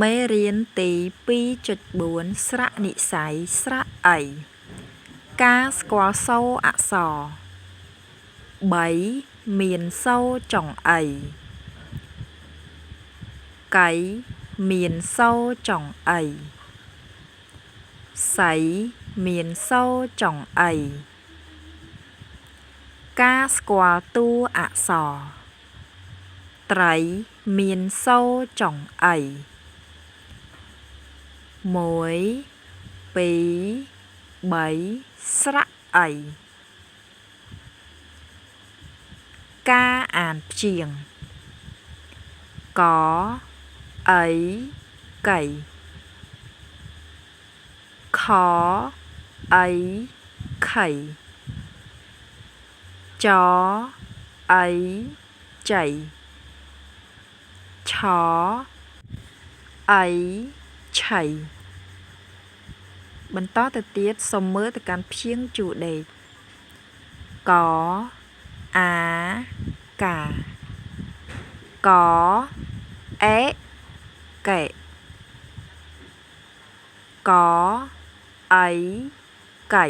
មេរៀនទី 2.4 ស្រៈនិស្ស័យស្រៈអីការស្គាល់សូរអក្សរ3មានសូរចុងអីកៃមានសូរចុងអីសីមានសូរចុងអីការស្គាល់តួអក្សរត្រីមានសូរចុងអី1 2 3ស្រៈអីការអានព្យាង្គកអីកីខអីខីចអីចីឆអីឆីបន្តទៅទៀតសូមមើលទៅកាន់ព្យាង្គជួរដេកកអាកាកអេកេកអីកៃ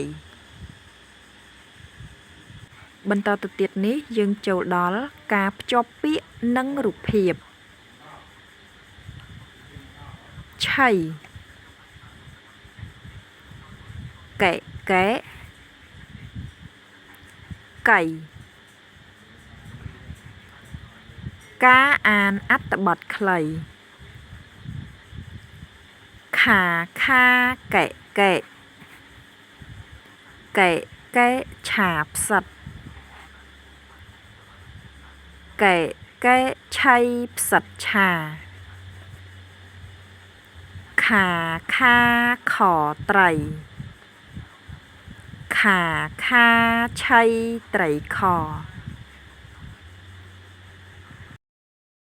បន្តទៅទៀតនេះយើងចូលដល់ការភ្ជាប់ពាក្យនិងរូបភាពឆីកែកែកៃការអានអត្ថបទខ្លីខាខាកែកែកែកែឆាផ្សិតកែកែឆៃផ្សិតឆាខាខាខត្រីខាខាឆៃត្រីខ។